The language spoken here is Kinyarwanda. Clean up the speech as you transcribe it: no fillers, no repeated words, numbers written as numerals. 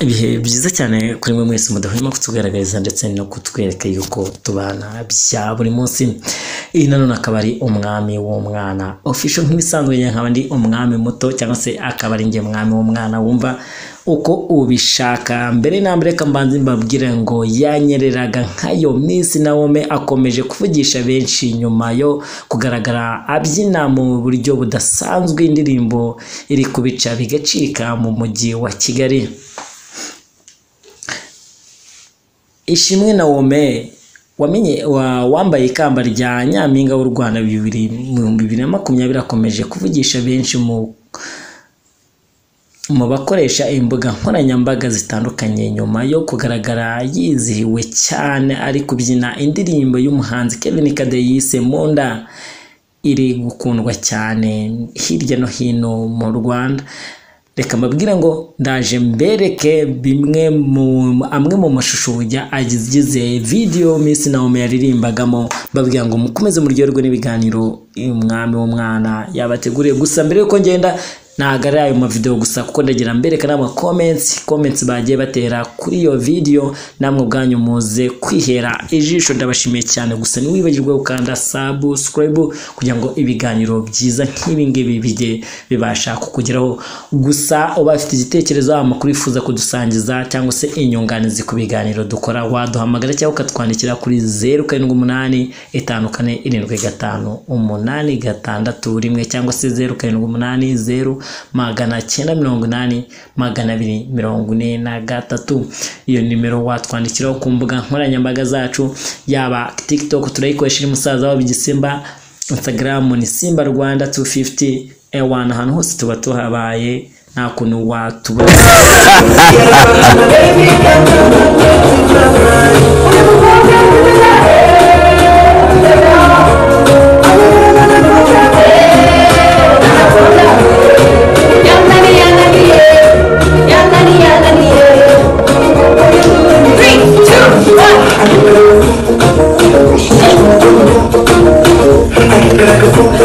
Ibihe byiza cyane kuri mwe mwese mudahwema kutugaragariza ndetse no kutwereka yuko tubana bya buri munsi. Iyi nanone akaba ari Umwami w'Umwana Official, nk'ibisanzwe nkaba ndi umwami muto cyangwa se akaba ari njye mwami w'umwana wumva uko ubishaka. Mbere na mbere reka mbanze mbabwire ngo yanyereraga nkayo Miss Naome akomeje kuvugisha benshi nyuma yo kugaragara abyina mu buryo budasanzwe indirimbo iri kubica bigacika mu mujyi wa Kigali. Ishimwe Naome wamenye wambaye ikamba rya Nyampinga w'u Rwanda 2020 akomeje kuvugisha benshi mu bakoresha imbuga nkoranyambaga zitandukanye nyuma yo kugaragara yizihiwe cyane ari kubyina indirimbo y'umuhanzi Kevin Kade yise Munda iri gukundwa cyane hirya no hino mu Rwanda. Reka mbabwire ngo ndaje mbereke bimwe mu amwe mu mashusho ya agize video Miss Naome yaririmbagamo, mbabwira ngo mukomeze muryoherwe n'ibiganiro Umwami w'Umwana yabateguriye. Gusa mbere yuko ngenda ntago ari ayo mavideo gusa, kuko ndagira mbereka n'ama comments bagiye batera kuri iyo video, namwe ubwanyu muze kwihera ijisho. Ndabashimiye cyane, gusa ntiwibagirwe gukanda subscribe kugira ngo ibiganiro byiza nk'ibi ngibi bijye bibasha kukugeraho. Gusa uba ufite igitekerezo, amakuru wifuza kudusangiza cyangwa se inyunganizi ku biganiro dukora, waduhamagara cyangwa ukatwandikira kuri 078 54 75 861 cyangwa se 0780 980 243. Iyo nimero watwandikiraho ku mbuga nkoranyambaga zacu, yaba TikTok turayikoresha iri musaza w'Igisimba, Instagram ni Simba Rwanda 250, ewana ahantu hose tuba tuhabaye, nta kuntu watubona. I